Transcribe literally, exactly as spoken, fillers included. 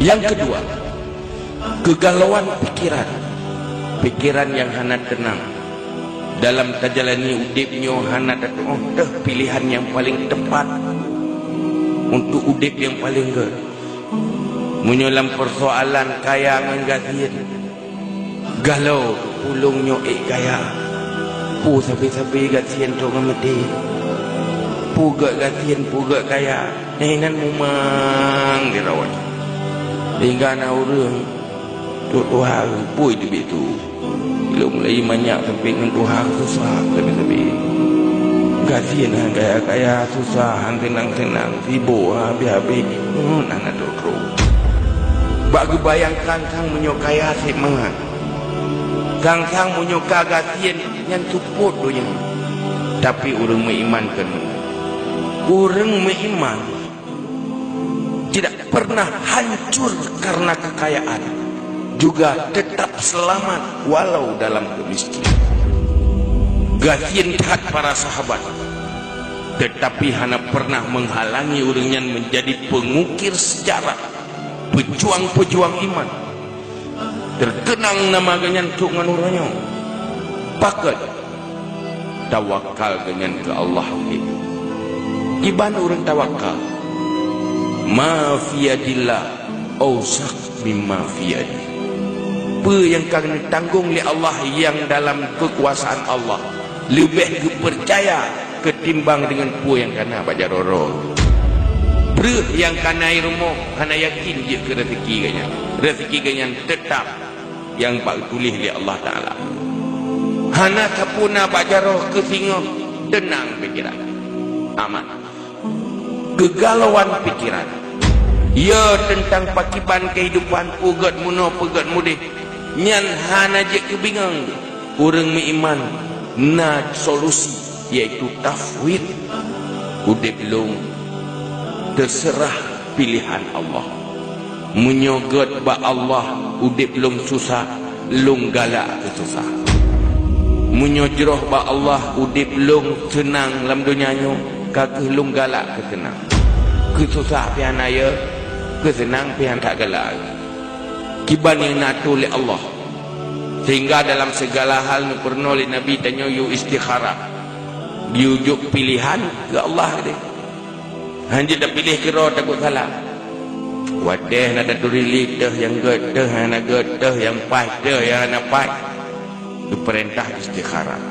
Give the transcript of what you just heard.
Nyang keudua, keugalauan pikiran. Pikiran nyang hana teunang. Dalam tajalani udeb nyoe hana tatu'oh teuh pilehan nyang paleng teupat untuk udeb nyang paleng gét. Meunyoe lam peusoalan kaya ngon gasien, galao ulôn nyoe ék kaya. Peue sabe-sabe gasien trok ngon meudeh. Peue gét gasien, peue gét kaya. Nyang inan mumang dirawai. Sehingga na ureuëng, "Tuhan, peue teubiet tu? Ilôn mulai manyak sampai ngon Tuhan susah sabe-sabe. Gasien han kaya-kaya, susah han seunang-seunang, sibok han habéh-habéh, ngon aneuk droe-droe." Bak geubayangkan sang meunyoe kaya sép mangat. Sang-sang meunyoe ka gasien nyan seupôt donya. Tapi ureuëng meuiman kon meunan. Ureuëng meuiman tidak pernah hancur karena kekayaan, juga tetap selamat walau dalam kemiskinan. Gasien that para sahabat, tetapi hana pernah menghalangi ureuëng nyan menjadi pengukir sejarah, pejuang-pejuang iman. Teukeunang nama geuhnyan trok ngon uroe nyoe. Pakon? Tawakal geuhnyan keu Allah. Kiban ureuëng tawakal? "Ma fi yadillah ausaq mimma fi yadi." Peue nyang ka neutanggong lé Allah nyang dalam keukuasaan Allah leubeh geupeucaya keutimbang deungon peue nyang kana bak jaroe-roe. Breueh nyang kana i rumoh hana yakin jeuet keu rezeki geuhnyan. Rezeki geuhnyan teutap nyang bak geutuléh lé Allah Taala. Hana sapeue na bak jaroe keu singoh, teunang pikiran. Aman. Keugalauan pikiran. Ya, teuntang pakiban keuhidupan, peue gét meunoe, peue gét mudeh, nyan hana jeuet keu bingong. Ureuëng meuiman na solusi, yaitu tafwid. Udeb lôn teuseurah pilehan Allah. Meunyoe gét bak Allah udeb lôn susah, lôn galak keu susah. Meunyoe jroh bak Allah udeb lôn seunang lam donya nyoe, ka kheueh lôn galak keu seunang. Keu susah pih hana yö, keu seunang pih han that galak. Kiban nyang na tuléh lé Allah. Sehingga dalam segala hal neupeurunoe lé Nabi tanyoe yue istikharah. Yue jok pilehan keu Allah tadi. Hanjeuet tapiléh keudroe takot salah. Watée na taturi lé teuh nyang gét, teuh nyang hana gét, teuh nyang paih, teuh nyang hana paih. Geupeurintah istikharah.